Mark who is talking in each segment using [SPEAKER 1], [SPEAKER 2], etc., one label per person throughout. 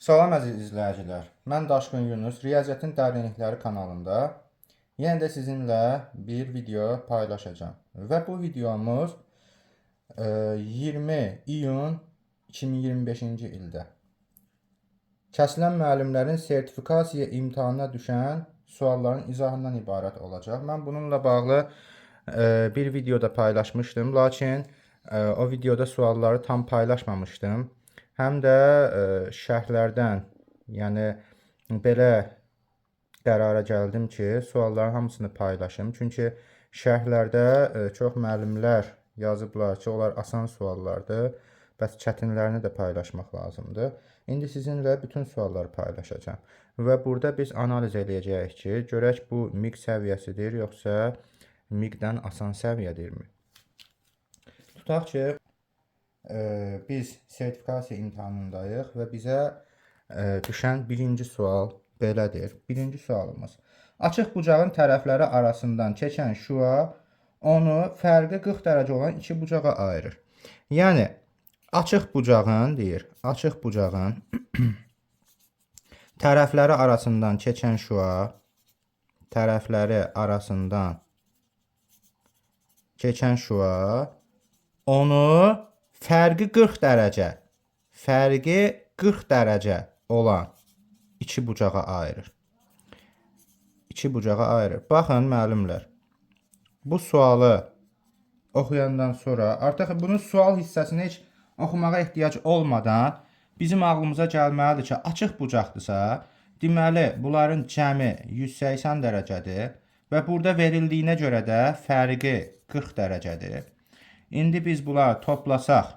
[SPEAKER 1] Salam əziz izləyicilər. Mən Daşqın Yunus, Riyaziyyatın Dərinlikləri kanalında yenə də sizinlə bir video paylaşacağam. Və bu videomuz 20 iyun 2025-ci ildə kəsilən müəllimlərin sertifikasiya imtahanına düşən sualların izahından ibarət olacaq. Mən bununla bağlı bir videoda paylaşmışdım, lakin o videoda sualları tam paylaşmamışdım. Həm də şərhlərdən, yəni belə qərara gəldim ki, sualların hamısını paylaşım. Çünki şərhlərdə çox müəllimlər yazıblar ki, onlar asan suallardır. Bəs çətinlərini də paylaşmaq lazımdır. İndi sizinlə bütün sualları paylaşacağam. Və burada biz analiz eləyəcəyik ki, görək bu MİQ səviyyəsidir, yoxsa MİQ-dən asan səviyyədirmi? Tutaq ki, biz sertifikasiya imtahanındayıq və bizə düşən birinci sual belədir. Birinci sualımız. Açıq bucağın tərəfləri arasından keçən şüa onu fərqi 40 dərəcə olan iki bucağa ayırır. Yəni açıq bucağın deyir, açıq bucağın tərəfləri arasından keçən şüa, tərəfləri arasından keçən şüa onu fərqi 40 dərəcə, fərqi 40 dərəcə olan iki bucağa ayırır. İki bucağa ayırır. Baxın müəllimlər, bu sualı oxuyandan sonra artıq bunun sual hissəsini heç oxumağa ehtiyac olmadan bizim ağlımıza gəlməlidir ki, açıq bucaqdırsa, deməli bunların cəmi 180 dərəcədir və burada verildiyinə görə də fərqi 40 dərəcədir. İndi biz bunları toplasaq,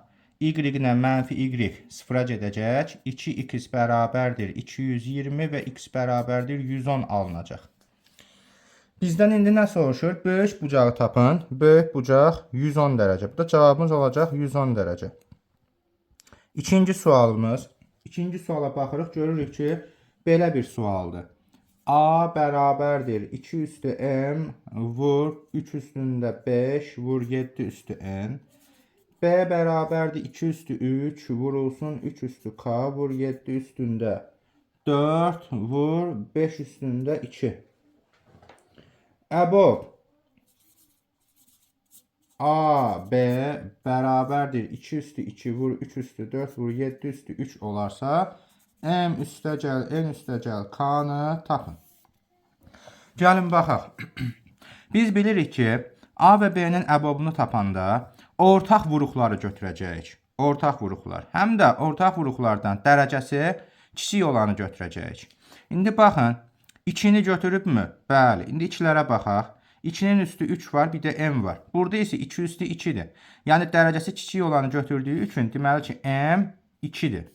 [SPEAKER 1] y ilə mənfi y sıfıra gedəcək. 2x bərabərdir 220 və x bərabərdir 110 alınacaq. Bizdən indi nə soruşur? Böyük bucağı tapın. Böyük bucaq 110 dərəcə. Bu da cavabımız olacaq 110 dərəcə. İkinci sualımız. İkinci suala baxırıq, görürük ki, belə bir sualdır. A bərabərdir 2 üstü m vur 3 üstündə 5 vur 7 üstü n. B bərabərdir 2 üstü 3 vurulsun 3 üstü k vur 7 üstündə 4 vur 5 üstündə 2. Əbob A, B bərabərdir 2 üstü 2 vur 3 üstü 4 vur 7 üstü 3 olarsa M üstəgəl N üstəgəl K-nı tapın. Gəlin baxaq. Biz bilirik ki, A və B-nin əbobunu tapanda ortaq vuruqları götürəcəyik. Ortaq vuruqlar. Həm də ortaq vuruqlardan dərəcəsi kiçik olanı götürəcəyik. İndi baxın, 2-ni götürübmü? Bəli. İndi 2-lərə baxaq. 2-nin üstü 3 var, bir də m var. Burada isə 2 üstü 2-dir. Yəni dərəcəsi kiçik olanı götürdüyü üçün deməli ki, m 2-dir.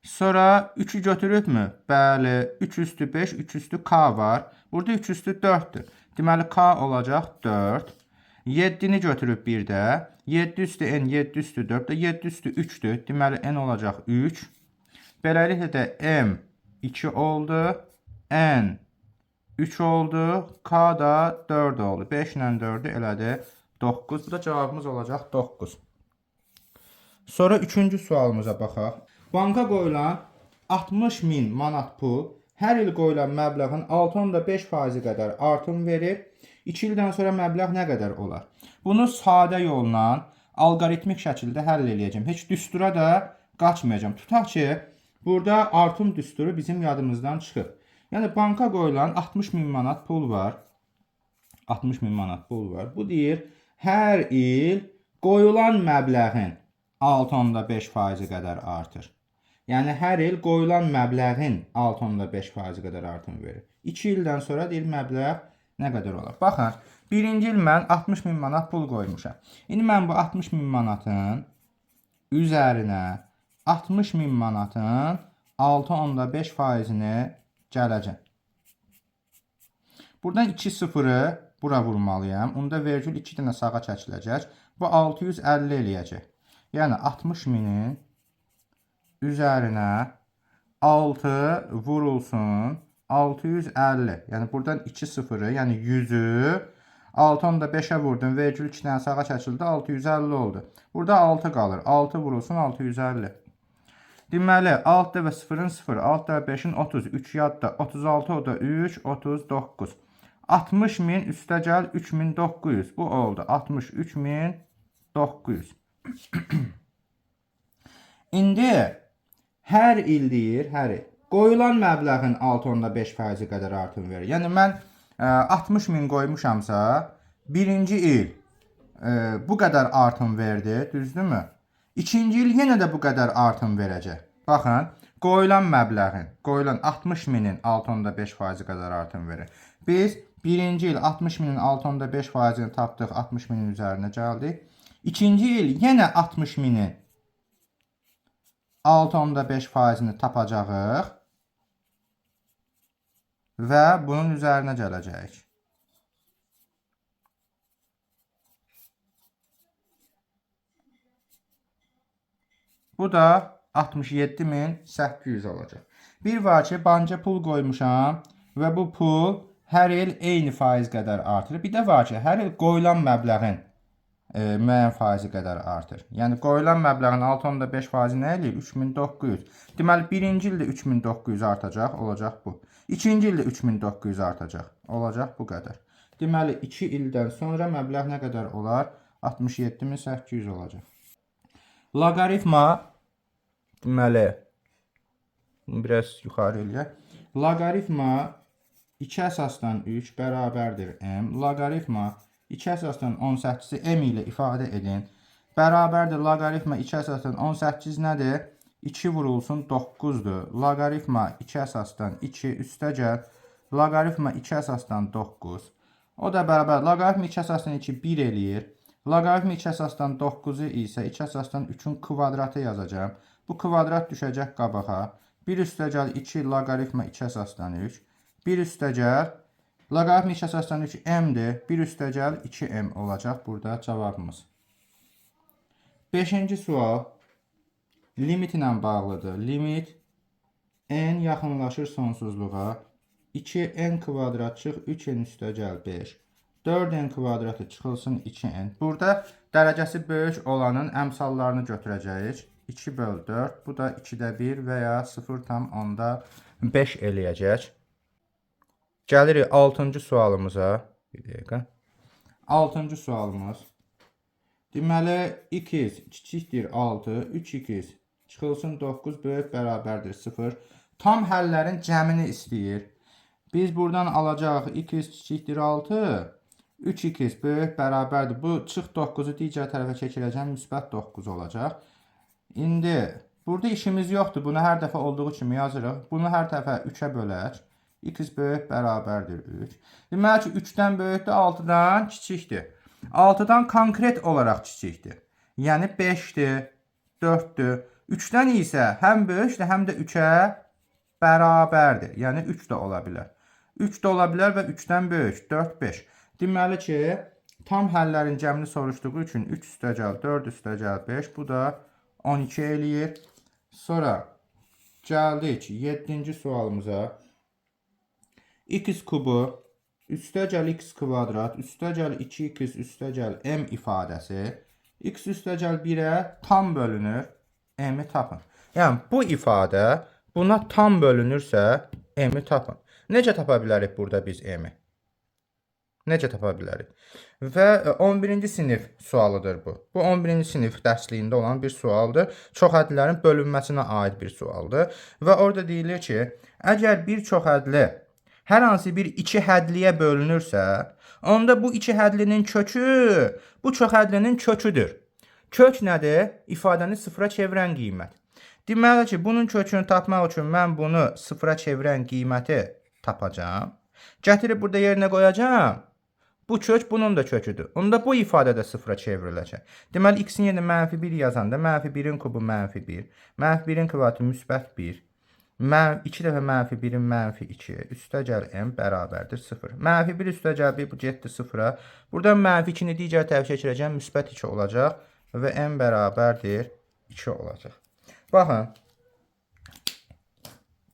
[SPEAKER 1] Sonra 3-ü götürübmü? Bəli, 3 üstü 5, 3 üstü k var. Burada 3 üstü 4-dür. Deməli k olacaq 4. 7-ni götürüb bir də. 7 üstü n, 7 üstü 4 də 7 üstü 3-dür. Deməli n olacaq 3. Beləliklə də m 2 oldu. N 3 oldu. K da 4 oldu. 5 ilə 4-ü elədi 9. Bu da cavabımız olacaq 9. Sonra üçüncü sualımıza baxaq. Banka qoyulan 60 min manat pul hər il qoyulan məbləğin 6,5% qədər artım verir. 2 ildən sonra məbləğ nə qədər olar? Bunu sadə yolla alqoritmik şəkildə həll eləyəcəm. Heç düstura da qaçmayacağam. Tutaq ki, burada artım düsturu bizim yadımızdan çıxıb. Yəni banka qoyulan 60 min manat pul var. 60 min manat pul var. Bu deyir, hər il qoyulan məbləğin 6,5% qədər artır. Yəni hər il qoyulan məbləğin 6,5% qədər artım verir. 2 ildən sonra deyir məbləğ nə qədər olar? Baxın, birinci il mən 60 min manat pul qoymuşam. İndi mən bu 60 min manatın üzərinə 60 min manatın 6,5%-ni gələcəm. Buradan 2 sıfırı bura vurmalıyam. Onda vergül 2 dənə sağa çəkiləcək. Bu 650 eləyəcək. Yəni 60 minin üzərinə 6 vurulsun 650. Yəni buradan 2 sıfırı, yəni 100-ü 6,5-ə vurdum. Vergül 2 dənə sağa çəkildi, 650 oldu. Burada 6 qalır. 6 vurulsun 650. Deməli, 6 dəfə 0-ın 0, 6 dəfə 5-in 30, 3 yadda, 36 o da 3, 39. 60 min üstəgəl 3900. Bu oldu 63900. İndi hər il deyir, hər il. Qoyulan məbləğin 6,5% qədər artım verir. Yəni mən 60 min qoymuşamsa, birinci il bu qədər artım verdi, düzdürmü? İkinci il yenə də bu qədər artım verəcək. Baxın, qoyulan məbləğin, qoyulan 60 minin 6,5% qədər artım verir. Biz birinci il 60 minin 6,5%-ni tapdıq, 60 minin üzərinə gəldik. İkinci il yenə 60 minin 6,5%-ni tapacağıq və bunun üzərinə gələcəyik. Bu da 67.800 olacaq. Bir var ki, banka pul qoymuşam və bu pul hər il eyni faiz qədər artır. Bir də var ki, hər il qoyulan məbləğin müəyyən faizi qədər artır. Yəni qoyulan məbləğin 6,5% nə eləyir? 3900. Deməli, birinci ildə 3900 artacaq, olacaq bu. İkinci ildə 3900 artacaq, olacaq bu qədər. Deməli, 2 ildən sonra məbləğ nə qədər olar? 67.800 olacaq. Loqaritma, deməli, bunu biraz yuxarı eləyək. Loqaritma 2 əsasdan 3 bərabərdir m. Loqaritma 2 əsasdan 18-i m ilə ifadə edin. Bərabərdir loqaritma 2 əsasdan 18 nədir? 2 vurulsun 9-dur. Loqaritma 2 əsasdan 2 üstəgəl loqaritma 2 əsasdan 9. O da bərabər loqaritma 2 əsasdan 2 1 eləyir. Loqaritma 2 əsasdan 9-u isə 2 əsasdan 3-ün kvadratı yazacağam. Bu kvadrat düşəcək qabağa. 1 üstəgəl 2 loqaritma 2 əsasdan 3. 1 üstəgəl loqaritma 2 əsasdan 3 m-dir. 1 üstəgəl 2m olacaq burada cavabımız. 5-ci sual limit ilə bağlıdır. Limit n yaxınlaşır sonsuzluğa. 2n kvadrat çıx 3n üstəgəl 5. 4n kvadratı çıxılsın 2n. Burada dərəcəsi böyük olanın əmsallarını götürəcəyik. 2 böl 4. Bu da 2-də 1 və ya 0,5 eləyəcək. Gəlirik 6-cı sualımıza. Bir dəqiqə. 6-cı sualımız. Deməli, x kiçikdir 6, 3x çıxılsın 9 böyük bərabərdir 0. Tam həllərin cəmini istəyir. Biz buradan alacağıq x kiçikdir 6, 3x böyük bərabərdir. Bu çıx 9-u digər tərəfə çəkiləcəm, müsbət 9 olacaq. İndi burada işimiz yoxdur. Bunu hər dəfə olduğu kimi yazırıq. Bunu hər dəfə 3-ə bölək. X böyük bərabərdir 3. Deməli ki, 3-dən böyükdür, 6-dan kiçikdir. 6-dan konkret olaraq kiçikdir. Yəni 5-dir, 4-dür. 3-dən isə həm böyükdür, həm də 3-ə bərabərdir. Yəni 3 də ola bilər. 3 də ola bilər və 3-dən böyük, 4, 5. Deməli ki, tam həllərin cəmini soruşduğu üçün 3 üstəgəl 4 üstəgəl 5. Bu da 12 eləyir. Sonra gəldik 7-ci sualımıza. X kubu üstəgəl x kvadrat üstəgəl 2x üstəgəl m ifadəsi x üstəgəl 1-ə tam bölünür. M-i tapın. Yəni bu ifadə buna tam bölünürsə m-i tapın. Necə tapa bilərik burada biz m-i? Necə tapa bilərik? Və 11-ci sinif sualıdır bu. Bu 11-ci sinif dərsliyində olan bir sualdır. Çox hədlilərin bölünməsinə aid bir sualdır. Və orada deyilir ki, əgər bir çox hədli hər hansı bir iki hədliyə bölünürsə, onda bu iki hədlinin kökü bu çox hədlinin köküdür. Kök nədir? İfadəni sıfıra çevirən qiymət. Deməli ki, bunun kökünü tapmaq üçün mən bunu sıfıra çevirən qiyməti tapacağam. Gətirib burada yerinə qoyacağam. Bu kök bunun da köküdür. Onda bu ifadə də sıfıra çevriləcək. Deməli, x-in yerinə mənfi 1 yazanda mənfi 1-in kubu mənfi 1, mənfi 1-in kvadratı müsbət 1, 2 dəfə mənfi 1-in mənfi 2, üstəgəl m bərabərdir 0. Mənfi 1 üstəgəl 1, bu getdi 0-a. Buradan mənfi 2-ni digər tərəfə keçirəcəm, müsbət 2 olacaq və m bərabərdir 2 olacaq. Baxın,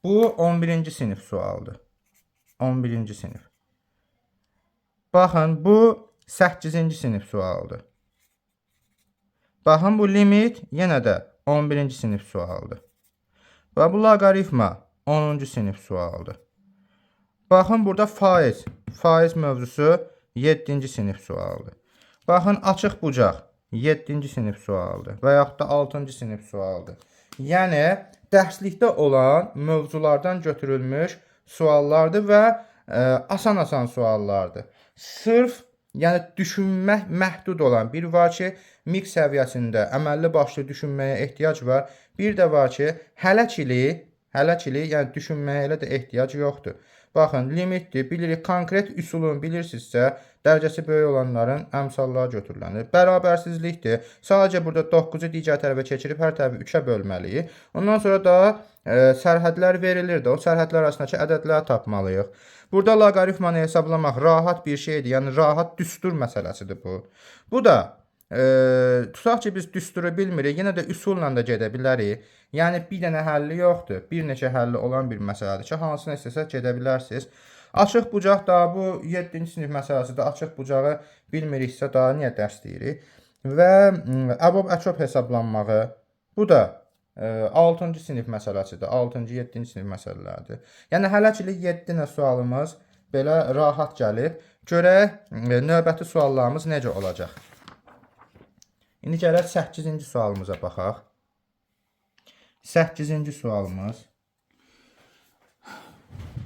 [SPEAKER 1] bu 11-ci sinif sualıdır. 11-ci sinif. Baxın, bu 8-ci sinif sualıdır. Baxın, bu limit yenə də 11-ci sinif sualıdır. Və bu loqaritma 10-cu sinif sualıdır. Baxın, burada faiz. Faiz mövzusu 7-ci sinif sualıdır. Baxın, açıq bucaq 7-ci sinif sualıdır və yaxud da 6-cı sinif sualıdır. Yəni, dərslikdə olan mövzulardan götürülmüş suallardır və asan-asan suallardır. Sırf, yəni düşünmək məhdud olan bir var ki, MİQ səviyyəsində əməlli başlı düşünməyə ehtiyac var. Bir də var ki, hələ ki, yəni düşünməyə elə də ehtiyac yoxdur. Baxın, limitdir, bilirik, konkret üsulunu bilirsinizsə, dərəcəsi böyük olanların əmsalları götürülənir. Bərabərsizlikdir. Sadəcə burada 9-u digər tərəfə keçirib hər tərəfi 3-ə bölməliyik. Ondan sonra da sərhədlər verilirdi. O sərhədlər arasındakı ədədləri tapmalıyıq. Burada loqaritmanı hesablamaq rahat bir şeydir. Yəni, rahat düstur məsələsidir bu. Bu da, tutaq ki, biz düsturu bilmirik, yenə də üsulla da gedə bilərik. Yəni, bir dənə həlli yoxdur. Bir neçə həlli olan bir məsələdir ki, hansına istəsəz gedə bilərsiniz. Açıq bucaq da bu 7-ci sinif məsələsidir. Açıq bucağı bilmiriksə daha niyə dərs deyirik? Və əbob-əkob hesablanmağı, bu da 6-cı sinif məsələsidir. 6-cı, 7-ci sinif məsələləridir. Yəni, hələ ki 7 dənə sualımız belə rahat gəlib. Görək, növbəti suallarımız necə olacaq? İndi gələk 8-ci sualımıza baxaq. 8-ci sualımız.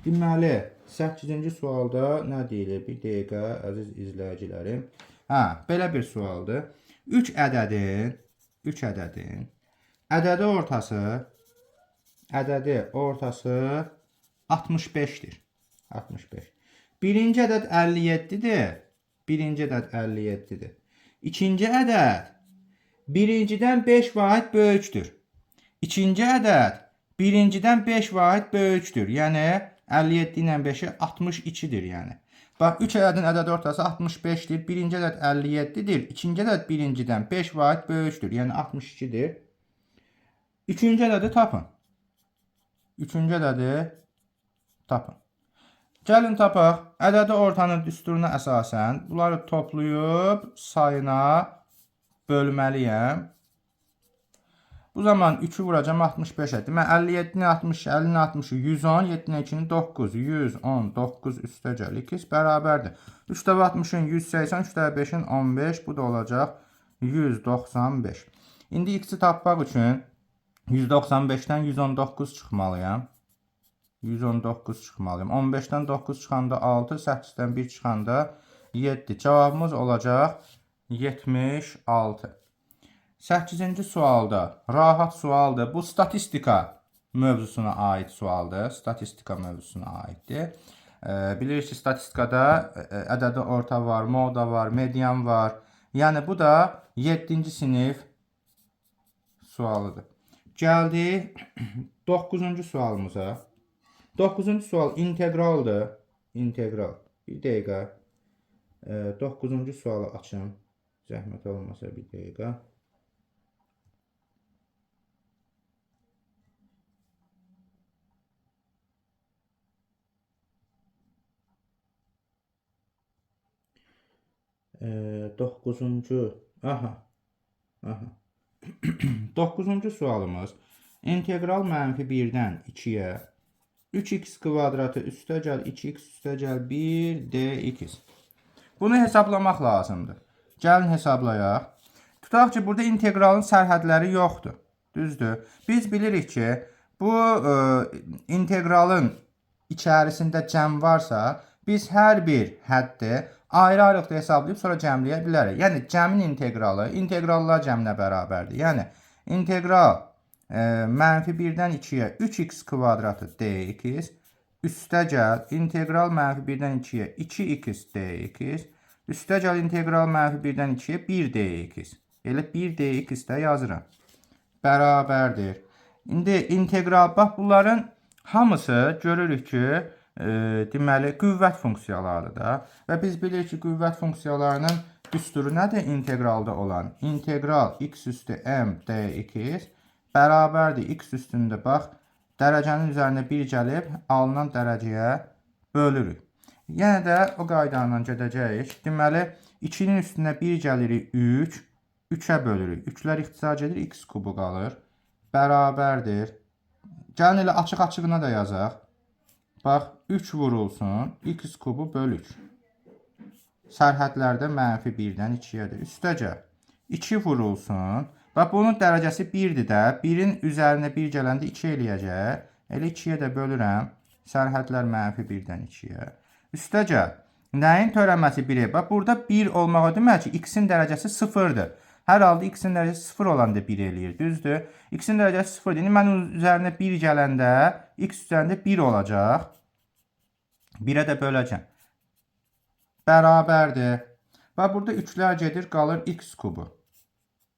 [SPEAKER 1] Deməli, 8-ci sualda nə deyilir? Bir dəqiqə, əziz izləyicilərim. Hə, belə bir sualdır. 3 ədədin ədədi ortası 65-dir. 65. Birinci ədəd 57-dir. Birinci ədəd 57-dir. İkinci ədəd birincidən 5 vahid böyükdür. İkinci ədəd birincidən 5 vahid böyükdür. Yəni 57 ilə 5-i 62-dir yəni. Bax, 3 ədədin ədədi ortası 65-dir. Birinci ədəd 57-dir. İkinci ədəd birincidən 5 vahid böyükdür. Yəni 62-dir. Üçüncü ədədi tapın. Üçüncü ədədi tapın. Gəlin tapaq. Ədədi ortanın düsturuna əsasən bunları toplayıb sayına bölməliyəm. Bu zaman 3-ü vuracam 65-ə. Demək 57-ni 60, 50-ni 60, 110, 7-ni 2-ni 9, 119 üstəgəl x bərabərdir. 3 dəfə 60-ın 180, 3 dəfə 5-in 15, bu da olacaq 195. İndi x-i tapmaq üçün 195-dən 119 çıxmalıyam. 119 çıxmalıyam. 15-dən 9 çıxanda 6, 8-dən 1 çıxanda 7. Cavabımız olacaq 76. 8-ci sualda rahat sualdır. Bu statistika mövzusuna aid sualdır. Statistika mövzusuna aiddir. Bilirsiniz ki, statistikada ədədi orta var, moda var, median var. Yəni bu da 7-ci sinif sualıdır. Gəldik 9-cu sualımıza. 9-cu sual inteqraldır. İnteqral. Bir dəqiqə. 9-cu sualı açım. Zəhmət olmasa bir dəqiqə. Doqquzuncu, aha, aha. 9-cu sualımız integral mənfi 1-dən 2-yə 3x kvadratı üstəgəl 2x üstəgəl 1 dx. Bunu hesablamaq lazımdır. Gəlin hesablayaq. Tutaq ki, burada inteqralın sərhədləri yoxdur. Düzdür. Biz bilirik ki, bu inteqralın içərisində cəm varsa, biz hər bir həddi ayrı-ayrılıqda hesablayıb sonra cəmləyə bilərik. Yəni, cəmin inteqralı inteqrallar cəminə bərabərdir. Yəni, integral mənfi 1-dən 2-yə 3x kvadratı dx üstəgəl integral mənfi 1-dən 2-yə 2x dx üstəgəl integral mənfi 1-dən 2-yə 1 dx. Elə 1 dx də yazıram. Bərabərdir. İndi integral, bax bunların hamısı görürük ki, deməli qüvvət funksiyalarıdır da. Və biz bilirik ki, qüvvət funksiyalarının düsturu nədir inteqralda olan? İntegral x üstü m dx bərabərdir x üstündə bax, dərəcənin üzərinə 1 gəlib alınan dərəcəyə bölürük. Yenə də o qayda ilə gedəcəyik. Deməli, 2-nin üstünə 1 gəlirik 3, 3-ə bölürük. 3-lər ixtisar gedir, x kubu qalır. Bərabərdir. Gəlin elə açıq-açığına da yazaq. Bax, 3 vurulsun, x kubu böl 3. Sərhədlərdə mənfi 1-dən 2-yədir. Üstəgəl 2 vurulsun. Bax, bunun dərəcəsi 1-dir də. 1-in üzərinə 1 gələndə 2 eləyəcək. Elə 2-yə də bölürəm. Sərhədlər mənfi 1-dən 2-yə. Üstəgəl nəyin törənməsi 1-ə? Bax, burada 1 olmağı demək ki, x-in dərəcəsi 0-dır. Hər halda x-in dərəcəsi 0 olanda 1 eləyir, düzdür? X-in dərəcəsi 0-dır. İndi mən üzərinə 1 gələndə x üzərində 1 olacaq. 1-ə də böləcəm. Bərabərdir. Bax, burada 3-lər gedir, qalır x kubu.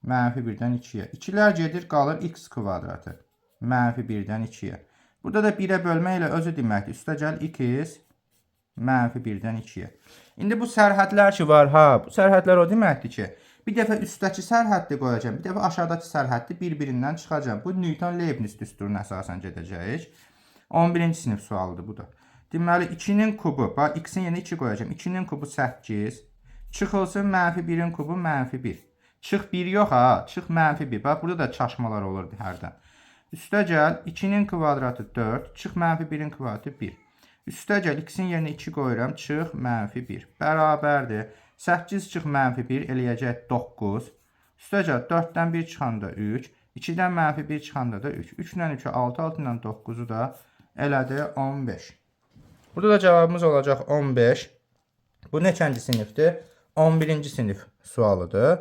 [SPEAKER 1] Mənfi 1-dən 2-yə. 2-lər gedir, qalır x kvadratı. Mənfi 1-dən 2-yə. Burada da 1-ə bölmə ilə özü deməkdir. Üstəgəl x mənfi 1-dən 2-yə. İndi bu sərhədlər ki var, ha, bu sərhədlər o deməkdir ki, bir dəfə üstdəki sərhəddi qoyacağam, bir dəfə aşağıdakı sərhəddi bir-birindən çıxacağam. Bu Newton-Leibniz düsturuna əsasən gedəcəyik. 11-ci sinif sualıdır bu da. Deməli 2-nin kubu, bax x-in yerinə 2 qoyacağam. 2-nin kubu 8, çıxılsın mənfi 1-in kubu mənfi 1. Çıx 1 yox ha, çıx mənfi 1. Bax burada da çaşmalar olurdu hərdən. Üstəgəl 2-nin kvadratı 4, çıx mənfi 1-in kvadratı 1. Üstəgəl x-in yerinə 2 qoyuram, çıx mənfi 1. Bərabərdir. 8 çıx mənfi 1 eləyəcək 9. Üstəgəl 4-dən 1 çıxanda 3, 2-dən mənfi 1 çıxanda da 3. 3 ilə 3-ü 6, 6 ilə 9-u da elədi 15. Burada da cavabımız olacaq 15. Bu neçənci sinifdir? 11-ci sinif sualıdır.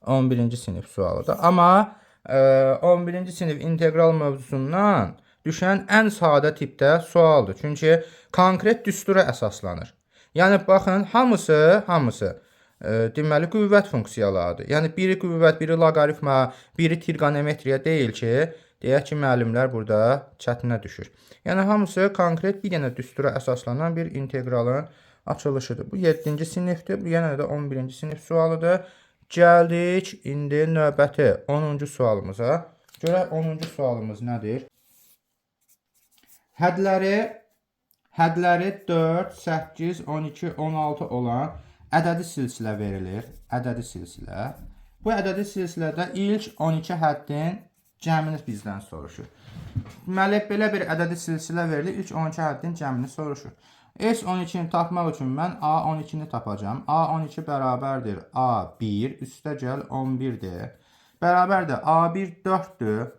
[SPEAKER 1] 11-ci sinif sualıdır. Amma 11-ci sinif integral mövzusundan düşən ən sadə tipdə sualdır. Çünki konkret düstura əsaslanır. Yəni baxın, hamısı deməli qüvvət funksiyalarıdır. Yəni biri qüvvət, biri loqaritma, biri trigonometriya deyil ki, deyək ki, müəllimlər burada çətinə düşür. Yəni hamısı konkret bir dənə düstura əsaslanan bir inteqralın açılışıdır. Bu 7-ci sinifdir, bu yenə də 11-ci sinif sualıdır. Gəldik indi növbəti 10-cu sualımıza. Görək 10-cu sualımız nədir? Hədləri 4, 8, 12, 16 olan ədədi silsilə verilir. Ədədi silsilə. Bu ədədi silsilədə ilk 12 həddin cəmini bizdən soruşur. Deməli, belə bir ədədi silsilə verilir. İlk 12 həddin cəmini soruşur. S12-ni tapmaq üçün mən A12-ni tapacağam. A12 bərabərdir A1, üstəgəl 11-dir. Bərabərdir A1 4-dür.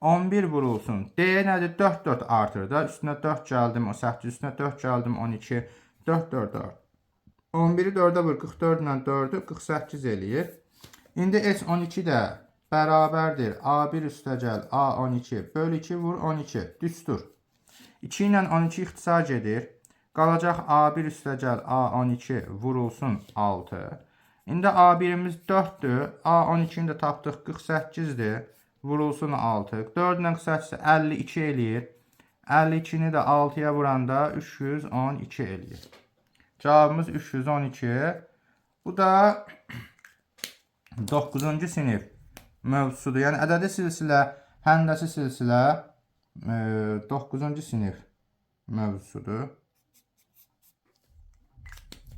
[SPEAKER 1] 11 vurulsun. D nədir? 4, 4 artır da. Üstünə 4 gəldim, 8, üstünə 4 gəldim, 12, 4, 4, 4. 11-i 4-ə vur, 44 ilə 4-ü 48 eləyir. İndi S12 də bərabərdir A1 üstəgəl A12 böl 2 vur 12. Düstur. 2 ilə 12 ixtisar gedir. Qalacaq A1 üstəgəl A12 vurulsun 6. İndi A1-imiz 4-dür. A12-ni də tapdıq 48-dir. Vurulsun 6. 4 ilə 48 52 eləyir. 52-ni də 6-ya vuranda 312 eləyir. Cavabımız 312. Bu da 9-cu sinif mövzusudur. Yəni ədədi silsilə, həndəsi silsilə 9-cu sinif mövzusudur.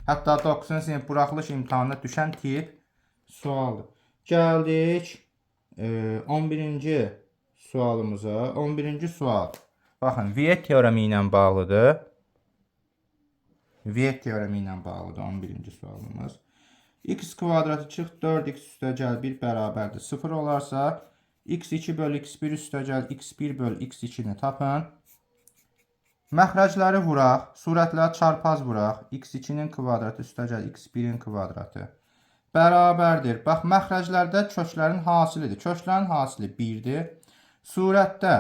[SPEAKER 1] Hətta 9-cu sinif buraxılış imtahanına düşən tip sualdır. Gəldik 11-ci sualımıza. 11-ci sual. Baxın, Viet teoremi ilə bağlıdır. Viet teoremi ilə bağlıdır 11-ci sualımız. X kvadratı çıx 4x üstəgəl 1 bərabərdir 0 olarsa, x2 bölü x1 üstəgəl x1 bölü x2-ni tapın. Məxrəcləri vuraq, surətləri çarpaz vuraq. x2-nin kvadratı üstəgəl x1-in kvadratı bərabərdir. Bax, məxrəclərdə köklərin hasilidir. Köklərin hasili 1-dir. Surətdə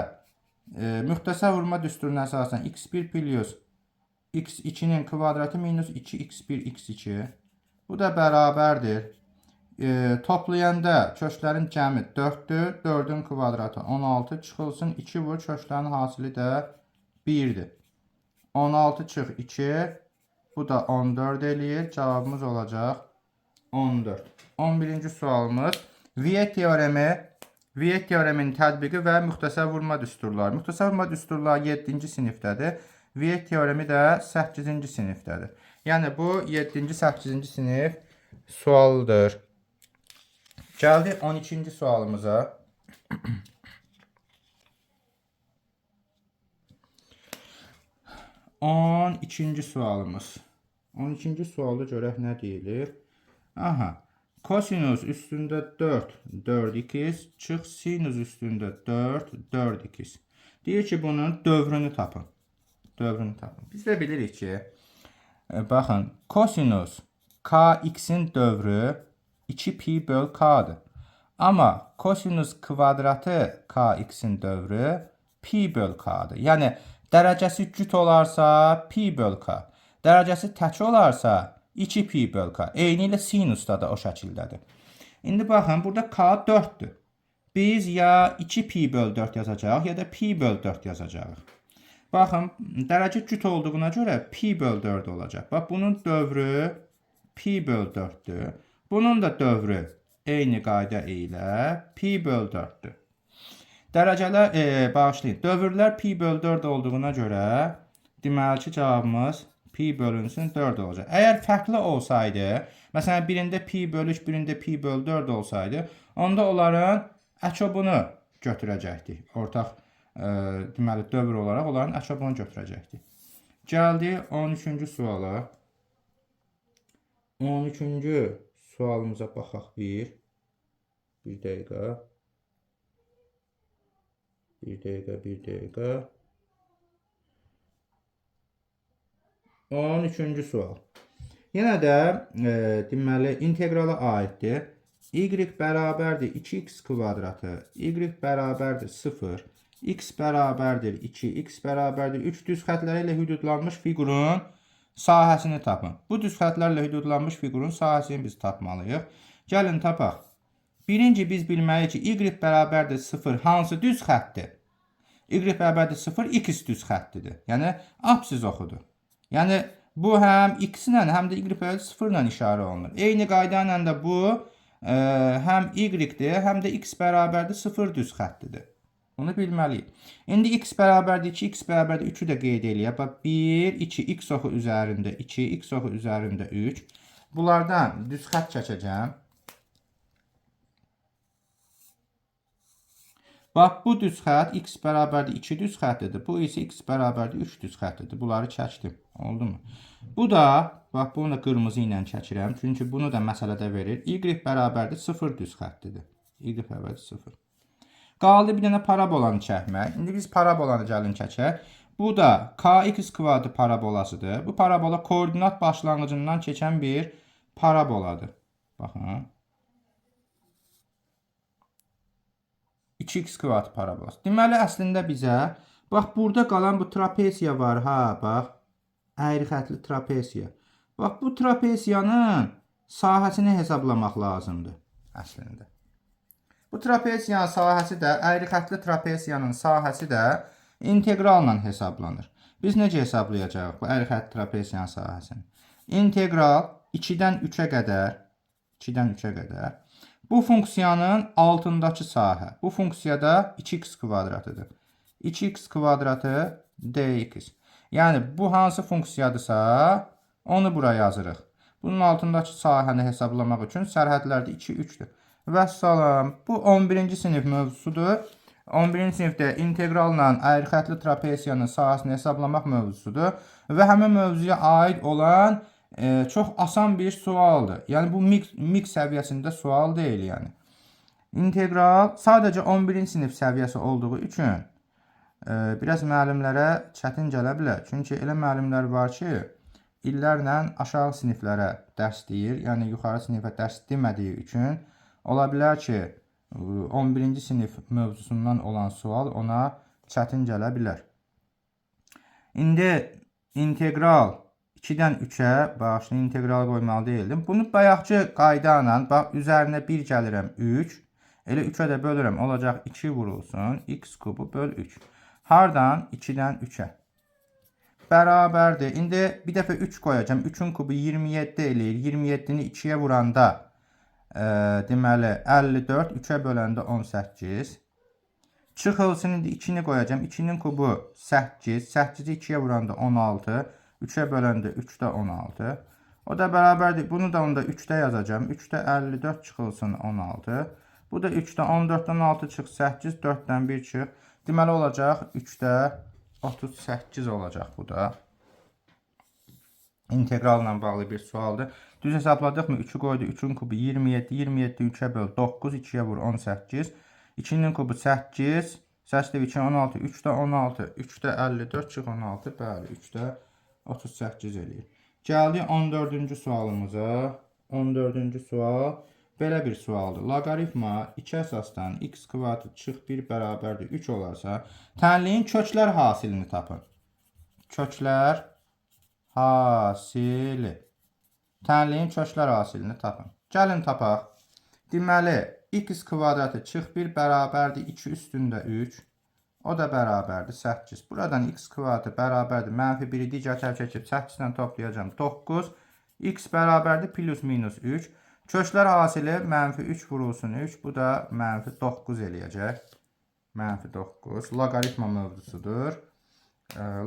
[SPEAKER 1] müxtəsər vurma düsturuna əsasən x1 plus x2-nin kvadratı minus 2x1 x2. Bu da bərabərdir. Toplayanda köklərin cəmi 4-dür. 4-ün kvadratı 16 çıxılsın. 2 vur köklərin hasili də 1-dir. 16 çıx 2. Bu da 14 eləyir. Cavabımız olacaq 14. 11-ci sualımız Viet teoremi, Viet teoreminin tətbiqi və müxtəsər vurma düsturları. Müxtəsər vurma düsturları 7-ci sinifdədir. Viet teoremi də 8-ci sinifdədir. Yəni bu 7-ci, 8-ci sinif sualıdır. Gəldik 12-ci sualımıza. 12-ci sualımız. 12-ci sualda görək nə deyilir. Aha. Kosinus üstündə 4, 4x, çıx sinus üstündə 4, 4x. Deyir ki, bunun dövrünü tapın. Dövrünü tapın. Biz də bilirik ki, baxın, kosinus kx-in dövrü 2pi böl k-dır. Amma kosinus kvadratı kx-in dövrü pi böl k-dır. Yəni, dərəcəsi cüt olarsa pi böl k, dərəcəsi tək olarsa 2 pi böl k. Eyni ilə sinusda da o şəkildədir. İndi baxın, burada k 4-dür. Biz ya 2 pi böl 4 yazacağıq, ya da pi böl 4 yazacağıq. Baxın, dərəcə cüt olduğuna görə pi böl 4 olacaq. Bax, bunun dövrü pi böl 4-dür. Bunun da dövrü eyni qayda ilə pi böl 4-dür. Dərəcələr, bağışlayın, dövrlər pi böl 4 olduğuna görə deməli ki, cavabımız pi bölünsün 4 olacaq. Əgər fərqli olsaydı, məsələn, birində pi böl 3, birində pi böl 4 olsaydı, onda onların əkobunu götürəcəkdik. Ortaq, deməli, dövr olaraq onların əkobunu götürəcəkdik. Gəldik 13-cü suala. 13-cü sualımıza baxaq bir. Bir dəqiqə. Bir dəqiqə, bir dəqiqə. 13-cü sual. Yenə də deməli inteqrala aiddir. Y bərabərdir 2x kvadratı, y bərabərdir 0, x bərabərdir 2, x bərabərdir 3 düz xətləri ilə hüdudlanmış fiqurun sahəsini tapın. Bu düz xətlərlə hüdudlanmış fiqurun sahəsini biz tapmalıyıq. Gəlin tapaq. Birinci biz bilməliyik ki, y bərabərdir 0 hansı düz xətdir? Y bərabərdir 0 x düz xəttidir. Yəni apsis oxudur. Yəni bu həm x ilə, həm də y bərabərdir 0 ilə işarə olunur. Eyni qayda ilə də bu həm y-dir, həm də x bərabərdir 0 düz xəttidir. Bunu bilməliyik. İndi x bərabərdir 2, x bərabərdir 3-ü də qeyd eləyək. Bax 1, 2, x oxu üzərində 2, x oxu üzərində 3. Bunlardan düz xətt çəkəcəm. Bax, bu düz xətt x bərabərdir 2 düz xəttidir. Bu isə x bərabərdir 3 düz xəttidir. Bunları çəkdim. Oldu mu? Bu da, bax, bunu da qırmızı ilə çəkirəm. Çünki bunu da məsələdə verir. Y bərabərdir 0 düz xəttidir. Y bərabərdir 0. Qaldı bir dənə parabolanı çəkmək. İndi biz parabolanı gəlin çəkək. Bu da kx kvadratı parabolasıdır. Bu parabola koordinat başlanğıcından keçən bir paraboladır. Baxın. 2x kvadrat parabolası. Deməli, əslində bizə, bax, burada qalan bu trapesiya var, ha, bax, əyri xətli trapesiya. Bax, bu trapesiyanın sahəsini hesablamaq lazımdır, əslində. Bu trapesiyanın sahəsi də, əyri xətli trapesiyanın sahəsi də inteqralla hesablanır. Biz necə hesablayacağıq bu əyri xətli trapesiyanın sahəsini? İnteqral 2-dən 3-ə qədər, 2-dən 3-ə qədər bu funksiyanın altındakı sahə. Bu funksiyada 2x kvadratıdır. 2x kvadratı dx. Yəni, bu hansı funksiyadırsa, onu bura yazırıq. Bunun altındakı sahəni hesablamaq üçün sərhədlərdə 2, 3-dür. Vəssalam, bu 11-ci sinif mövzusudur. 11-ci sinifdə inteqralla əyri xətli trapesiyanın sahəsini hesablamaq mövzusudur. Və həmin mövzuya aid olan çox asan bir sualdır. Yəni, bu mix səviyyəsində sual deyil, yəni. İnteqral sadəcə 11-ci sinif səviyyəsi olduğu üçün biraz müəllimlərə çətin gələ bilər. Çünki elə müəllimlər var ki, illərlə aşağı siniflərə dərs deyir. Yəni, yuxarı sinifə dərs demədiyi üçün ola bilər ki, 11-ci sinif mövzusundan olan sual ona çətin gələ bilər. İndi integral 2-dən 3-ə, bağışlayın, integral qoymalı deyildim. Bunu bayaqçı qayda ilə, bax, üzərinə 1 gəlirəm 3. Elə 3-ə də bölürəm, olacaq 2 vurulsun, x kubu böl 3. Hardan? 2-dən 3-ə. Bərabərdir. İndi bir dəfə 3 qoyacağam. 3-ün kubu 27 eləyir. 27-ni 2-yə vuranda, deməli, 54, 3-ə böləndə 18. Çıxılsın, indi 2-ni qoyacağam. 2-nin kubu 8, 8-i 2-yə vuranda 16, 3-ə böləndə 3-də 16. O da bərabərdir. Bunu da onda 3-də yazacağam. 3-də 54 çıxılsın 16. Bu da 3-də 14-dən 6 çıx 8, 4-dən 1 çıx. Deməli olacaq 3-də 38 olacaq bu da. İnteqralla bağlı bir sualdır. Düz hesabladıq mı? 3-ü qoydu. 3-ün kubu 27. 27 3-ə böl 9. 2-yə vur 18. 2-nin kubu 8. 8 2 16. 3 də 16. 3 də 54 çıx 16. Bəli, 3 də 38 eləyir. Gəldik 14-cü sualımıza. 14-cü sual belə bir sualdır. Loqaritma 2 əsasdan x kvadrat çıx 1 bərabərdir 3 olarsa, tənliyin köklər hasilini tapın. Köklər hasili. Tənliyin köklər hasilini tapın. Gəlin tapaq. Deməli, x kvadratı çıx 1 bərabərdir 2 üstündə 3. O da bərabərdir 8. Buradan x kvadratı bərabərdir mənfi 1-i digər tərəfə çəkib 8 ilə toplayacağam 9. X bərabərdir plus minus 3. Köklər hasili mənfi 3 vurulsun 3. Bu da mənfi 9 eləyəcək. Mənfi 9. Loqaritma mövzusudur.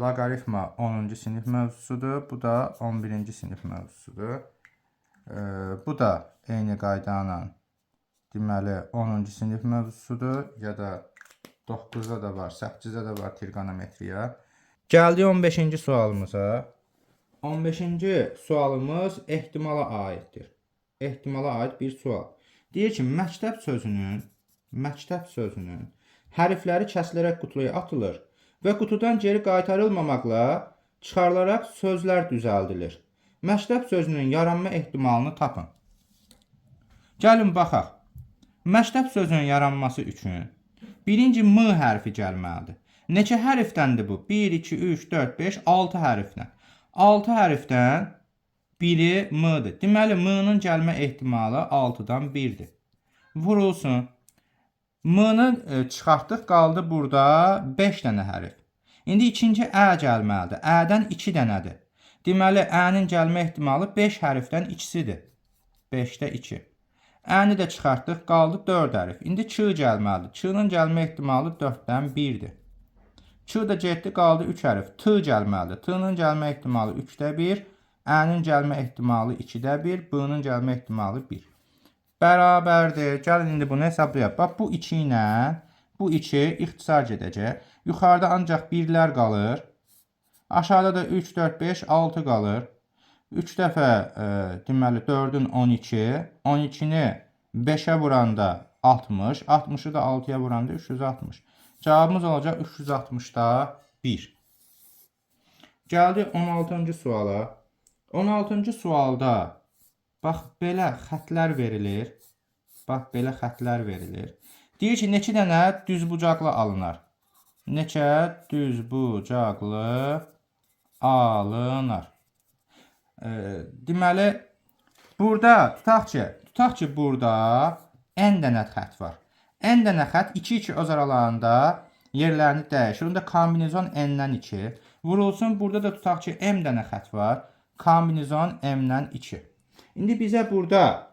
[SPEAKER 1] Loqaritma 10-cu sinif mövzusudur. Bu da 11-ci sinif mövzusudur. Bu da eyni qayda ilə deməli 10-cu sinif mövzusudur ya da 9-da da var, 8-də də var trigonometriya. Gəldik 15-ci sualımıza. 15-ci sualımız ehtimala aiddir. Ehtimala aid bir sual. Deyir ki, məktəb sözünün hərfləri kəsilərək qutuya atılır və qutudan geri qaytarılmamaqla çıxarılaraq sözlər düzəldilir. Məktəb sözünün yaranma ehtimalını tapın. Gəlin baxaq. Məktəb sözünün yaranması üçün birinci M hərfi gəlməlidir. Neçə hərfdəndir bu? 1, 2, 3, 4, 5, 6 hərfdən. 6 hərfdən biri M-dir. Deməli, M-nın gəlmə ehtimalı 6-dan 1-dir. Vurulsun. M-nı çıxartdıq, qaldı burada 5 dənə hərf. İndi ikinci Ə gəlməlidir. Ə-dən 2 dənədir. Deməli, Ə-nin gəlmə ehtimalı 5 hərfdən ikisidir. 5-də 2. Ə-ni də çıxartdıq, qaldı 4 hərf. İndi Ç gəlməlidir. Ç-nın gəlmə ehtimalı 4-dən 1-dir. Ç da getdi, qaldı 3 hərf. T gəlməlidir. T-nın gəlmə ehtimalı 3-də 1, Ə-nin gəlmə ehtimalı 2-də 1, B-nın gəlmə ehtimalı 1. Bərabərdir. Gəlin indi bunu hesablayaq. Bax, bu 2 ilə bu 2 ixtisar gedəcək. Yuxarıda ancaq 1-lər qalır. Aşağıda da 3, 4, 5, 6 qalır. 3 dəfə deməli 4-ün 12, 12-ni 5-ə vuranda 60, 60-ı da 6-ya vuranda 360. Cavabımız olacaq 360-da 1. Gəldik 16-cı suala. 16-cı sualda bax belə xətlər verilir. Bax belə xətlər verilir. Deyir ki, neçə dənə düzbucaqlı alınar? Neçə düzbucaqlı alınar? Deməli, burada tutaq ki, burada n dənə xətt var. N dənə xətt 2-2 öz aralarında yerlərini dəyişir. Onda kombinizon n-dən 2. Vurulsun, burada da tutaq ki, m dənə xətt var. Kombinizon m-dən 2. İndi bizə burada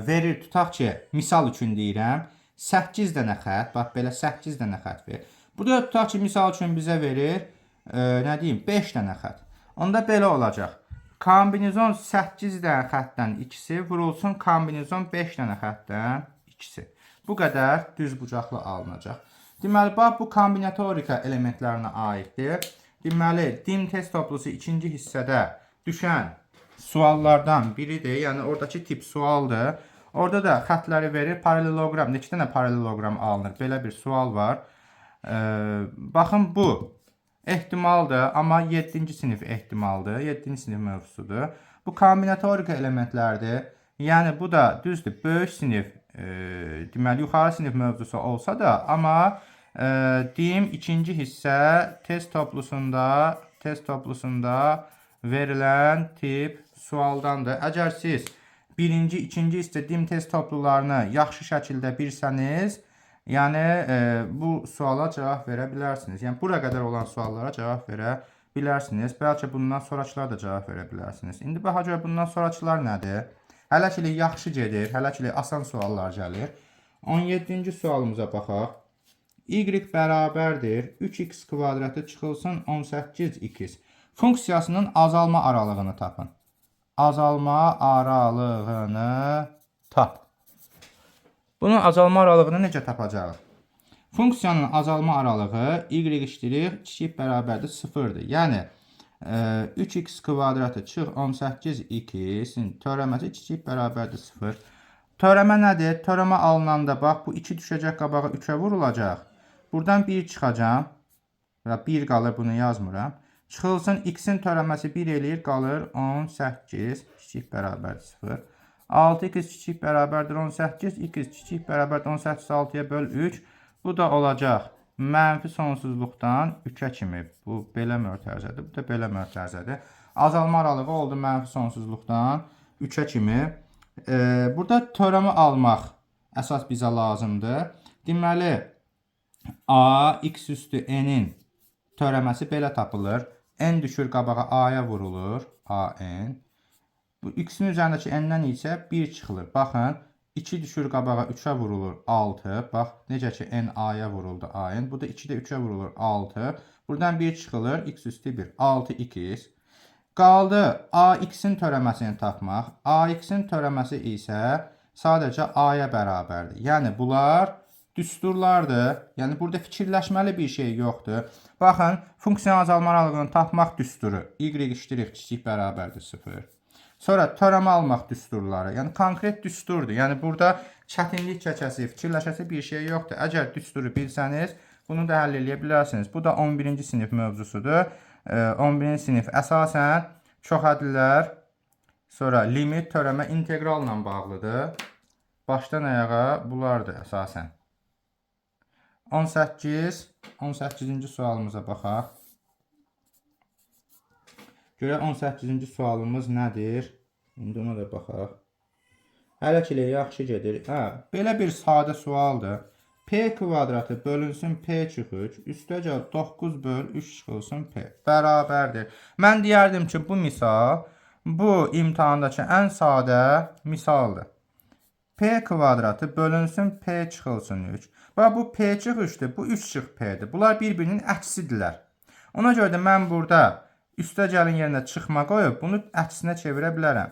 [SPEAKER 1] verir, tutaq ki, misal üçün deyirəm, 8 dənə xətt, bax belə 8 dənə xətt verir. Burada da tutaq ki, misal üçün bizə verir, nə deyim, 5 dənə xətt. Onda belə olacaq. Kombinizon 8 dənə xəttdən ikisi vurulsun kombinizon 5 dənə xəttdən ikisi. Bu qədər düzbucaqlı alınacaq. Deməli, bax bu kombinatorika elementlərinə aiddir. Deməli, DİM test toplusu ikinci hissədə düşən suallardan biridir. Yəni oradakı tip sualdır. Orada da xəttləri verir. Paralleloqram, neçə dənə paralleloqram alınır? Belə bir sual var. Baxın bu ehtimaldır, amma 7-ci sinif ehtimaldır. 7-ci sinif mövzusudur. Bu kombinatorika elementlərdir. Yəni bu da düzdür, böyük sinif, deməli yuxarı sinif mövzusu olsa da, amma deyim ikinci hissə test toplusunda verilən tip sualdandır. Əgər siz birinci, ikinci hissə DİM test toplularını yaxşı şəkildə bilsəniz, yəni bu suala cavab verə bilərsiniz. Yəni bura qədər olan suallara cavab verə bilərsiniz. Bəlkə bundan sonrakılara da cavab verə bilərsiniz. İndi baxa görə bundan sonrakılar nədir? Hələ ki yaxşı gedir, hələ ki asan suallar gəlir. 17-ci sualımıza baxaq. Y bərabərdir 3x kvadratı çıxılsın 18x. Funksiyasının azalma aralığını tapın. Azalma aralığını tap. Bunun azalma aralığını necə tapacağıq? Funksiyanın azalma aralığı y eşitdir kiçik bərabərdir 0-dır. Yəni 3x kvadratı çıx 18x-in törəməsi kiçik bərabərdir 0. Törəmə nədir? Törəmə alınanda bax, bu 2 düşəcək qabağa 3-ə vurulacaq. Buradan 1 çıxacam. Və 1 qalır, bunu yazmıram. Çıxılsın x-in törəməsi 1 eləyir, qalır 18 kiçik bərabərdir 0. 6x kiçik bərabərdir 18, x kiçik bərabərdir 18 6-ya böl 3. Bu da olacaq mənfi sonsuzluqdan 3-ə kimi. Bu belə mötərizədir, bu da belə mötərizədir. Azalma aralığı oldu mənfi sonsuzluqdan 3-ə kimi. Burada törəmə almaq əsas bizə lazımdır. Deməli, a x üstü n-in törəməsi belə tapılır. N düşür qabağa a-ya vurulur. A n. Bu x-in üzərindəki n-dən isə 1 çıxılır. Baxın, 2 düşür qabağa 3-ə vurulur 6. Bax, necə ki n a-ya vuruldu a n. Bu da 2 də 3-ə vurulur 6. Buradan 1 çıxılır. X üstü 1. 6x. Qaldı ax-in törəməsini tapmaq. Ax-in törəməsi isə sadəcə a-ya bərabərdir. Yəni bunlar düsturlardır. Yəni burada fikirləşməli bir şey yoxdur. Baxın, funksiyanın azalma aralığını tapmaq düsturu. Y iştirik kiçik bərabərdir 0. Sonra törəmə almaq düsturları. Yəni konkret düsturdur. Yəni burada çətinlik çəkəsi, fikirləşəsi bir şey yoxdur. Əgər düsturu bilsəniz, bunu da həll eləyə bilərsiniz. Bu da 11-ci sinif mövzusudur. 11-ci sinif əsasən çox ədlilər, sonra limit, törəmə, inteqralla bağlıdır. Başdan ayağa bunlardır əsasən. 18-ci sualımıza baxaq. Görək 18-ci sualımız nədir? İndi ona da baxaq. Hələ ki yaxşı gedir. Hə, belə bir sadə sualdır. P kvadratı bölünsün P çıx 3, üstəgəl 9 böl 3 çıxılsın P. Bərabərdir. Mən deyərdim ki, bu misal bu imtahandakı ən sadə misaldır. P kvadratı bölünsün P çıxılsın 3. Bax, bu P çıx 3-dür, bu 3 çıx P-dir. Bunlar bir-birinin əksidirlər. Ona görə də mən burada üstəgəlin yerinə çıxma qoyub bunu əksinə çevirə bilərəm.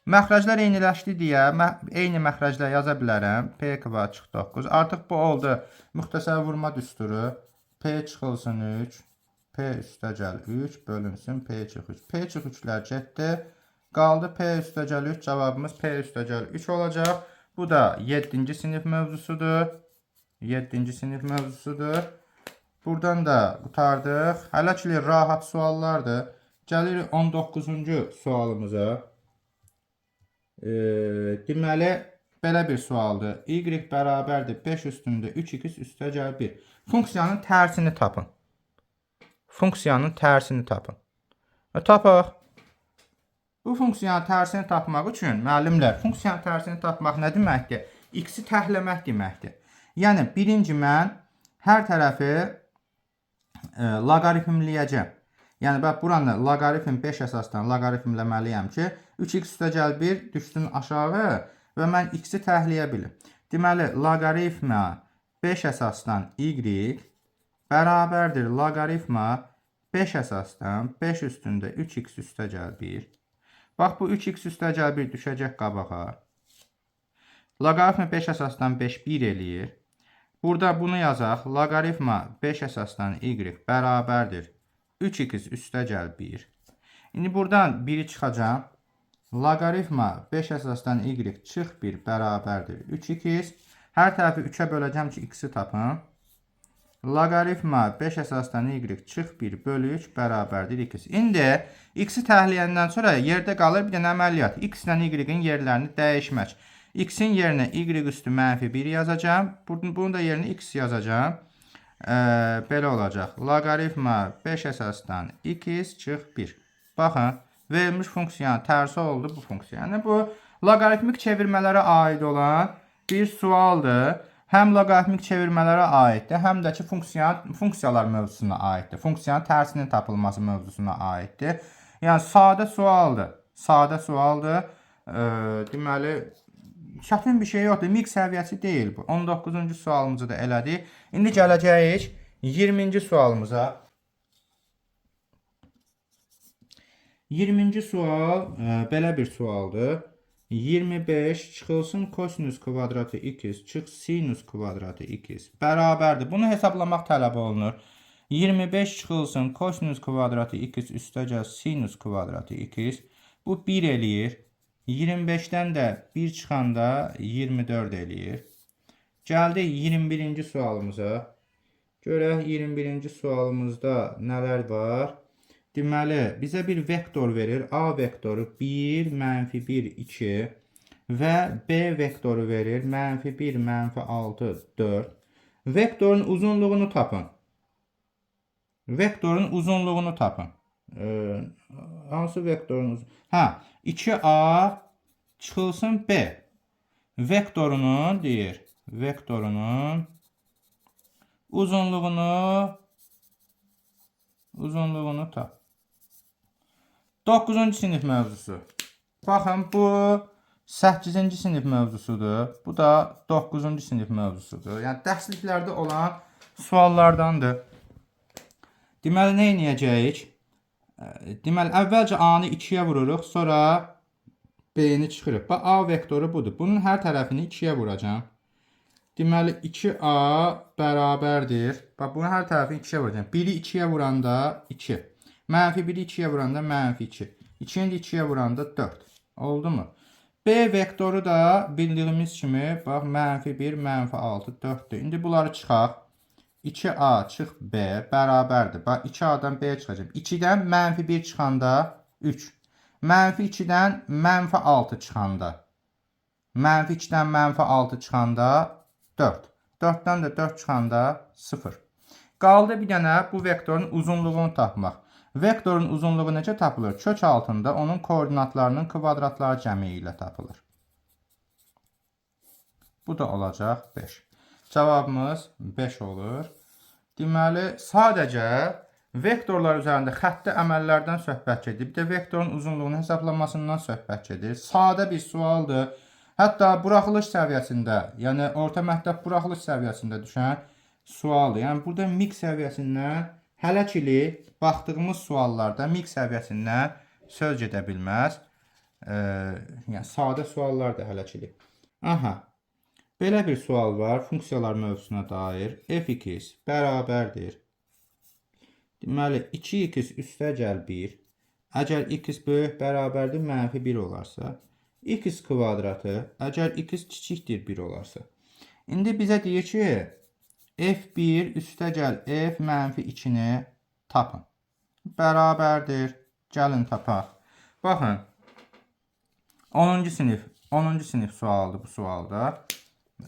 [SPEAKER 1] Məxrəclər eyniləşdi deyə eyni məxrəclər yaza bilərəm. P kvadrat çıx 9. Artıq bu oldu müxtəsər vurma düsturu. P çıxılsın 3, P üstəgəl 3 bölünsün P çıx 3. P çıx 3-lər getdi. Qaldı P üstəgəl 3. Cavabımız P üstəgəl 3 olacaq. Bu da 7-ci sinif mövzusudur. 7-ci sinif mövzusudur. Buradan da qurtardıq. Hələ ki rahat suallardır. Gəlirik 19-cu sualımıza. Deməli, belə bir sualdır. Y bərabərdir 5 üstündə 3x üstəgəl 1. Funksiyanın tərsini tapın. Funksiyanın tərsini tapın. Tapaq. Bu funksiyanın tərsini tapmaq üçün müəllimlər, funksiyanın tərsini tapmaq nə deməkdir? X-i təhləmək deməkdir. Yəni birinci mən hər tərəfi loqaritmləyəcəm. Yəni bax buranı loqaritm 5 əsasdan loqaritmləməliyəm ki, 3x üstəgəl 1 düşsün aşağı və mən x-i təhliyə bilim. Deməli, loqaritma 5 əsasdan y bərabərdir loqaritma 5 əsasdan 5 üstündə 3x üstəgəl 1. Bax bu 3x üstəgəl 1 düşəcək qabağa. Loqaritma 5 əsasdan 5 1 eləyir. Burada bunu yazaq. Loqaritma 5 əsasdan y bərabərdir 3x üstəgəl 1. İndi buradan 1-i çıxacağam. Loqaritma 5 əsasdan y çıx 1 bərabərdir 3x. Hər tərəfi 3-ə böləcəm ki, x-i tapım. Loqaritma 5 əsasdan y çıx 1 bölü 3 bərabərdir x. İndi x-i təhliyəndən sonra yerdə qalır bir dənə əməliyyat. X ilə y-in yerlərini dəyişmək. X-in yerinə y üstü mənfi 1 yazacağam. Bunun da yerinə x yazacağam. Belə olacaq. Loqaritma 5 əsasdan x çıx 1. Baxın, verilmiş funksiyanın tərsi oldu bu funksiya. Yəni bu loqaritmik çevirmələrə aid olan bir sualdır. Həm loqaritmik çevirmələrə aiddir, həm də ki funksiyalar mövzusuna aiddir. Funksiyanın tərsinin tapılması mövzusuna aiddir. Yəni sadə sualdır. Sadə sualdır. Deməli çətin bir şey yoxdur. MİQ səviyyəsi deyil bu. 19-cu sualımızı da elədik. İndi gələcəyik 20-ci sualımıza. 20-ci sual belə bir sualdır. 25 çıxılsın kosinüs kvadratı x çıx sinus kvadratı x bərabərdir. Bunu hesablamaq tələb olunur. 25 çıxılsın kosinus kvadratı x üstəgəl sinus kvadratı x. Bu 1 eləyir. 25-dən də 1 çıxanda 24 eləyir. Gəldik 21-ci sualımıza. Görək 21-ci sualımızda nələr var? Deməli, bizə bir vektor verir. A vektoru 1, mənfi 1, 2 və B vektoru verir. Mənfi 1, mənfi 6, 4. Vektorun uzunluğunu tapın. Vektorun uzunluğunu tapın. Hansı vektorun uzun? Hə, 2A çıxılsın B. Vektorunun deyir. Vektorunun uzunluğunu tap. 9-cu sinif mövzusu. Baxın, bu 8-ci sinif mövzusudur. Bu da 9-cu sinif mövzusudur. Yəni dərsliklərdə olan suallardandır. Deməli nə edəcəyik? Deməli əvvəlcə A-nı 2-yə vururuq, sonra B-ni çıxırıq. Bax A vektoru budur. Bunun hər tərəfini 2-yə vuracağam. Deməli 2A bərabərdir. Bax bunun hər tərəfini 2-yə vuracağam. 1-i 2-yə vuranda 2. Mənfi 1-i 2-yə vuranda mənfi 2. 2-ni də 2-yə vuranda 4. Oldu mu? B vektoru da bildiyimiz kimi bax mənfi 1, mənfi 6, 4-dür. İndi bunları çıxaq. 2A çıx B bərabərdir. Bax 2A-dan B çıxacaq. 2-dən mənfi 1 çıxanda 3. Mənfi 2-dən mənfi 6 çıxanda. Mənfi 2-dən mənfi 6 çıxanda 4. 4-dən də 4 çıxanda 0. Qaldı bir dənə bu vektorun uzunluğunu tapmaq. Vektorun uzunluğu necə tapılır? Kök altında onun koordinatlarının kvadratları cəmi ilə tapılır. Bu da olacaq 5. Cavabımız 5 olur. Deməli, sadəcə vektorlar üzərində xətti əməllərdən söhbət gedir. Bir də vektorun uzunluğunu hesablanmasından söhbət gedir. Sadə bir sualdır. Hətta buraxılış səviyyəsində, yəni orta məktəb buraxılış səviyyəsində düşən sualdır. Yəni burada MİQ səviyyəsindən hələ ki baxdığımız suallarda MİQ səviyyəsindən söz gedə bilməz. Yəni sadə suallardır hələ ki. Aha. Belə bir sual var funksiyalar mövzusuna dair. Fx bərabərdir. Deməli 2x üstəgəl 1. Əgər x böyük bərabərdir mənfi 1 olarsa, x kvadratı əgər x kiçikdir 1 olarsa. İndi bizə deyir ki, f1 üstəgəl f mənfi 2-ni tapın. Bərabərdir. Gəlin tapaq. Baxın. 10-cu sinif, 10-cu sinif sualıdır bu sualda.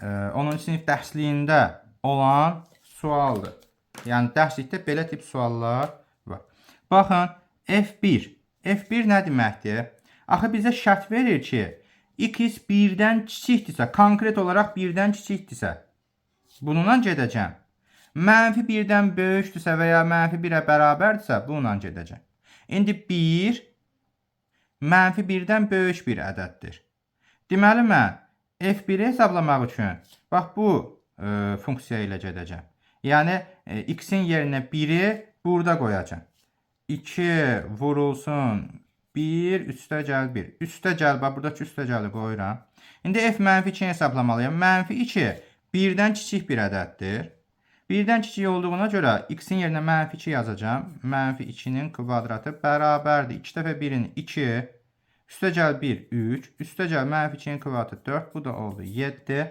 [SPEAKER 1] 10-cu sinif dərsliyində olan sualdır. Yəni dərslikdə belə tip suallar var. Baxın, F1. F1 nə deməkdir? Axı bizə şərt verir ki, x 1-dən kiçikdirsə, konkret olaraq 1-dən kiçikdirsə, bununla gedəcəm. Mənfi 1-dən böyükdürsə və ya mənfi 1-ə bərabərdirsə, bununla gedəcəm. İndi 1 mənfi 1-dən böyük bir ədəddir. Deməli mən F1-i hesablamaq üçün bax bu funksiya ilə gedəcəm. Yəni x-in yerinə 1-i burada qoyacağam. 2 vurulsun 1 üstəgəl 1. Üstəgəl, bax buradakı üstəgəli qoyuram. İndi f mənfi 2-ni hesablamalıyam. Mənfi 2 1-dən kiçik bir ədəddir. 1-dən kiçik olduğuna görə x-in yerinə mənfi 2 yazacağam. Mənfi 2-nin kvadratı bərabərdir. 2 dəfə 1-in 2, üstəgəl 1, 3, üstəgəl mənfi 2-nin kvadratı 4. Bu da oldu 7.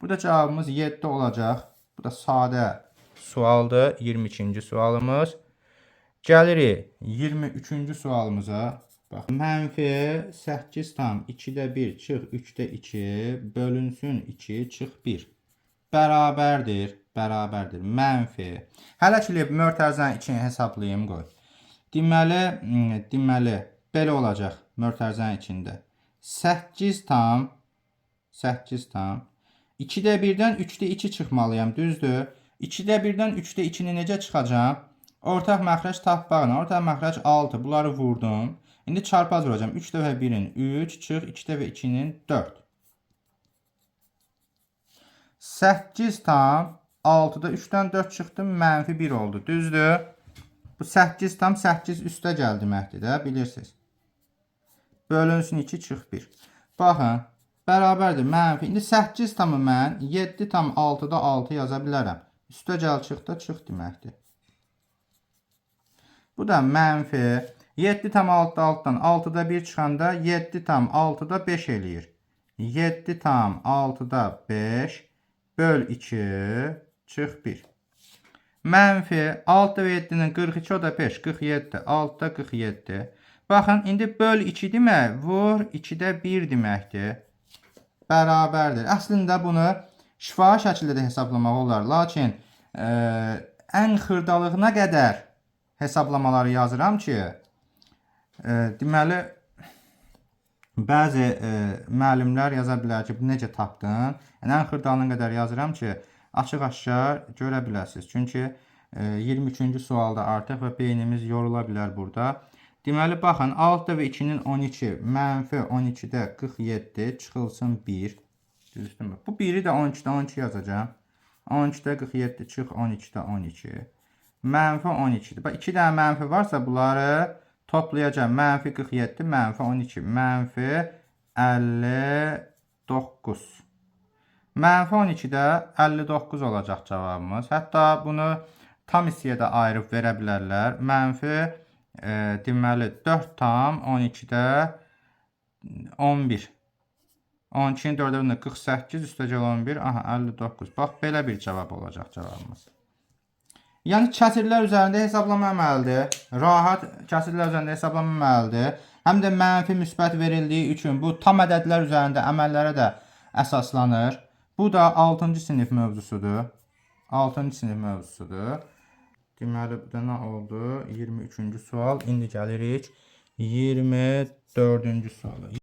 [SPEAKER 1] Burada cavabımız 7 olacaq. Bu da sadə sualdır. 22-ci sualımız. Gəlirik 23-cü sualımıza. Bax, mənfi 8,2-də 1 çıx 3-də 2 bölünsün 2 çıx 1. Bərabərdir, bərabərdir. Mənfi. Hələ ki mötərizənin içini hesablayım qoy. Deməli, belə olacaq mötərizənin içində. 8 tam 8 tam 2-də 1-dən 3-də 2 çıxmalıyam, düzdür? 2-də 1-dən 3-də 2-ni necə çıxacağam? Ortaq məxrəc tapmaqla. Ortaq məxrəc 6. Bunları vurdum. İndi çarpaz vuracağam. 3 dəfə 1-in 3, çıx 2 dəfə 2-nin 4. 8 tam 6-da 3-dən 4 çıxdı, mənfi 1 oldu. Düzdür? Bu 8 tam 8 üstə gəl deməkdir də, bilirsiniz. Bölünsün 2, çıx 1. Baxın, bərabərdir mənfi. İndi 8 tamı mən 7 tam 6-da 6 yaza bilərəm. Üstə gəl çıx da çıx deməkdir. Bu da mənfi 7,6 6-dan 6-da 1 çıxanda 7,6-da 5 eləyir. 7,6-da 5 böl 2 çıx 1. Mənfi 6 və 7-nin 42, o da 5, 47, 6-da 47. Baxın, indi böl 2 demək, vur 2-də 1 deməkdir. Bərabərdir. Əslində bunu şifahi şəkildə də hesablamaq olar. Lakin ən xırdalığına qədər hesablamaları yazıram ki, deməli bəzi müəllimlər yaza bilər ki, bu necə tapdın? Yəni ən xırdalığına qədər yazıram ki, açıq-aşkar görə biləsiniz. Çünki 23-cü sualda artıq və beynimiz yorula bilər burada. Deməli, baxın, 6 və 2-nin 12, mənfi 12-də 47 çıxılsın 1. Düzdürmü? Bu 1-i də 12-də 12 yazacağam. 12-də 47 çıx 12-də 12. Mənfi 12-dir. Bax, 2 dənə mənfi varsa bunları toplayacağam. Mənfi 47, mənfi 12, mənfi 59. Mənfi 12-də 59 olacaq cavabımız. Hətta bunu tam hissəyə də ayırıb verə bilərlər. Mənfi deməli 4,12-də 11. 12-ni 4-ə bölündə 48 üstəgəl 11, aha 59. Bax, belə bir cavab olacaq cavabımız. Yəni kəsirlər üzərində hesablama əməlidir. Rahat kəsirlər üzərində hesablama əməlidir. Həm də mənfi, müsbət verildiyi üçün bu tam ədədlər üzərində əməllərə də əsaslanır. Bu da 6-cı sinif mövzusudur. 6-cı sinif mövzusudur. Deməli, bu da nə oldu? 23-cü sual. İndi gəlirik 24-cü suala.